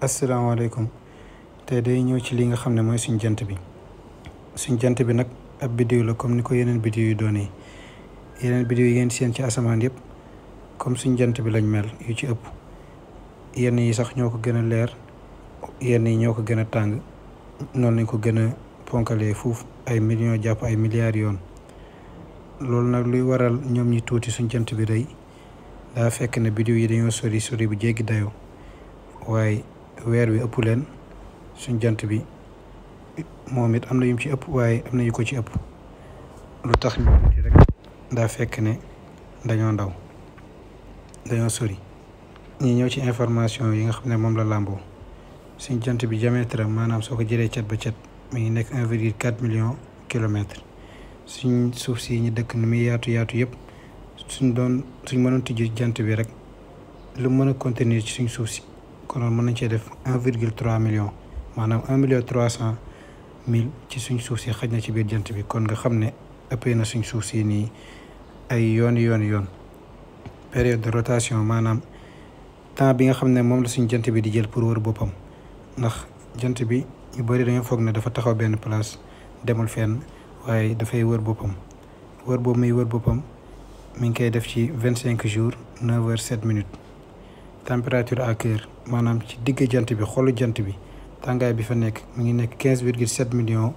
asalaamaaleykum tey day ñëw ci li nga xam ne mooy suñ jant bi nag ab biddiw la comme ni ko yeneen biddiw yu doonee yeneen biddiw yi ngeen seen ci asamaan yëpp comme suñ jant bi lañ mel yu ci ëpp yenn yi sax ñoo ko gën a leer yenn yi ñoo ko gën a tàng noonu lañ ko gën a ponkalee fuuf ay millions jàpp ay milliards yoon loolu nag luy waral ñoom ñi tuuti suñ jant bi rëy daa fekk ne biddiw yi dañoo sori bu jéggi dayoo waaye weer wi ëpp leen suñ jant bi moom it am na yum ci ëpp waaye am na yu ko ci ëpp lu tax ñu tuuti rek daa fekk ne dañoo sori ñi ñëw ci information yi nga xam ne moom la làmboo suñ jant bi diamètre maanaam soo ko jëlee cet ba cet mi ngi nekk 1,4 million kilomètres suñ suuf si ñu dëkk ni muy yaatu yëpp suñ mënoon tijji jant bi rek lu mën a contenir ci suñ suuf si konoon mën nañ cee def 1,3 million maanaam 1,300,000 ci suñ suuf si xaj na ci biir jant bi kon nga xam ne ëppee na suñ suuf si nii ay yoon période de rotation maanaam temps bi nga xam ne moom la suñ jant bi di jël pour wër boppam ndax jant bi ñu bëri dañoo foog ne dafa taxaw benn place demul fenn waaye dafay wër boppam wër boobu muy wër boppam mi ngi koy def ci 25 jours 9 heures 7 minutes température à cœur maanaam ci digg jant bi xolu jant bi tàngaay bi fa nekk mi ngi nekk 15,7 millions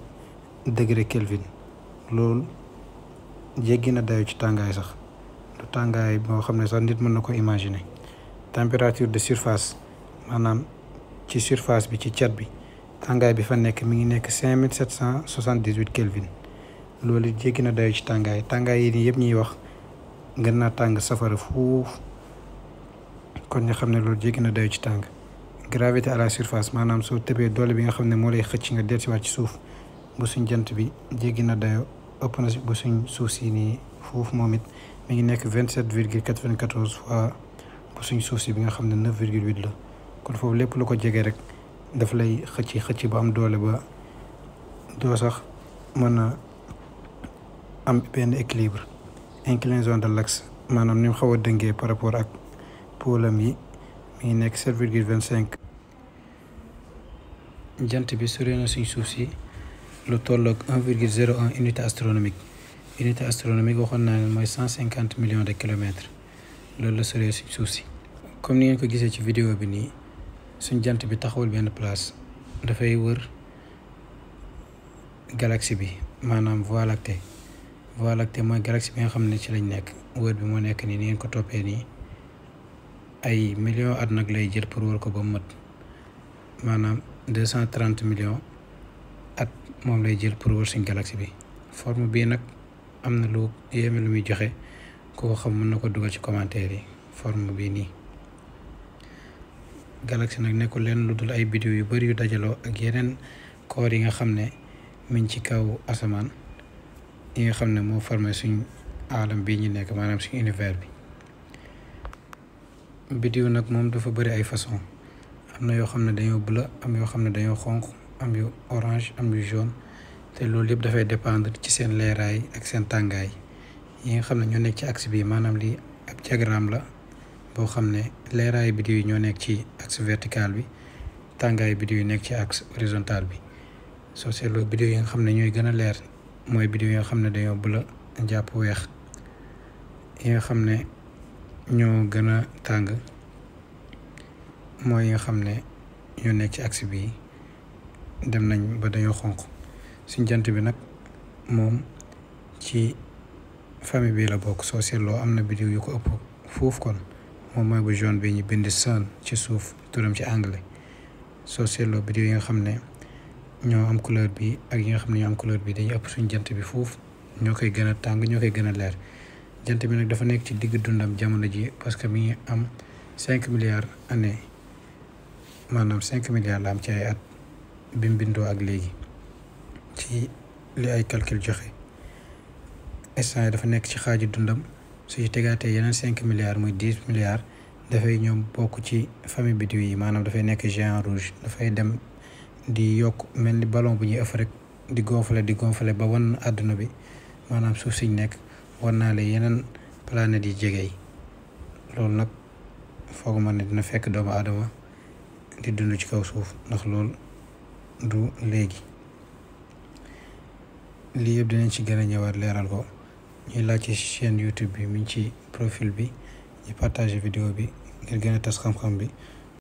degré Kelvin loolu jéggi na dayo ci tàngaay sax du tàngaay boo xam ne sax nit mën na ko imaginer température de surface maanaam ci surface bi ci cat bi tàngaay bi fa nekk mi ngi nekk 5778 Kelvin loolu jéggi na dayo ci tàngaay yi nii yëpp ñuy wax gën naa tàng safara fuuf kon nga xam ne loolu jéggi na dayo ci tàng gravité à la surface maanaam soo tëbee doole bi nga xam ne moo lay xëcc nga dellusiwaat ci suuf bu suñ jant bi jéggi na dayo ëpp na bu suñ suuf si nii fuuf moom it mi ngi nekk 27,94 fois bu suñ suuf si bi nga xam ne 9,8 la kon foofu lépp lu ko jege rek daf lay xëcc ba am doole ba doo sax mën a am benn équilibre inclinaison de l'axe maanaam ni mu xaw a dëngee par rapport ak pôlam yi mi ngi nekk 7,25 jant bi sori na suñ suuf si lu tolloog 1,01 unité astronomique waxoon naa ne mooy 150 millions de kilomètres loolu la soree suñ suuf si comme ni ngeen ko gisee ci vidéo bi nii suñ jant bi taxawul benn place dafay wër galaxie bi maanaam voie lactée mooy galaxie bi nga xam ne ci lañ nekk wër bi moo nekk nii ni ngeen ko toppee nii ay millions at nag lay jël pour wër ko ba mu mat maanaam 230 millions at moom lay jël pour wër suñ galaxie bi forme bii nag am na lu yéeme lu muy joxe koo xam mën na ko dugal ci commentaire yi forme bii nii galaxie nag nekkul leen lu dul ay biddiw yu bari yu dajaloo ak yeneen koor yi nga xam ne miñ ci kaw asamaan yi nga xam ne moo formé suñ aalam bii ñu nekk maanaam suñ univers bi biddiw nag moom dafa bëri ay façon am na yoo xam ne dañoo bleu am yoo xam ne dañoo xonq am yu orange am yu jaune te loolu yëpp dafay dépendre ci seen leeraay ak seen tàngaay yi nga xam ne ñoo nekk ci axe bi maanaam lii ab diagramme la boo xam ne leeraay biddiw yi ñoo nekk ci axe vertical bi tàngaay biddiw yi nekk ci axe horizontal bi soo seetloo biddiw yi nga xam ne ñooy gën a leer mooy biddiw yi nga xam ne dañoo bleu jàpp weex yi nga xam ne ñoo gën a tàng mooy yi nga xam ne ñoo nekk ci axe bi dem nañ ba dañoo xonq suñ jant bi nag moom ci famille bi la bokk soo seetloo am na biddiw yu ko ëpp fuuf kon moom mooy bu jaune bi ñu bind sun ci suuf turam ci anglais soo seetloo biddiw yi nga xam ne ñoo am couleur bi ak yi nga xam ne ñoo am couleur bi dañuy ëpp suñ jant bi fuuf ñoo koy gën a tàng ñoo koy gën a leer jant bi nag dafa nekk ci digg dundam jamono ji parce que mi ngi am 5 milliards année maanaam 5 milliards la am ci ay at bi mu bindoo ak léegi ci li ay calcul joxe instant yi dafa nekk ci xaaju dundam su ci tegaatee yeneen 5 milliards muy 10 milliards dafay ñoom bokk ci famille biddiw yi maanaam dafay nekk géant rouge dafay dem di yokk mel ni ballon bu ñuy ëff rek di gonfler ba wan àdduna bi maanaam suuf siñ nekk wan naa la yeneen planètes yi jege yi loolu nag fooguma ne dina fekk doomu aadama di dund ci kaw suuf ndax loolu du léegi. lii yëpp dinañ ci gën a ñëwaat leeral ko. ñuy laaj ci chaîne YouTube bi mi ngi ci profil bi ñu partager vidéo bi ngir gën a tas xam-xam bi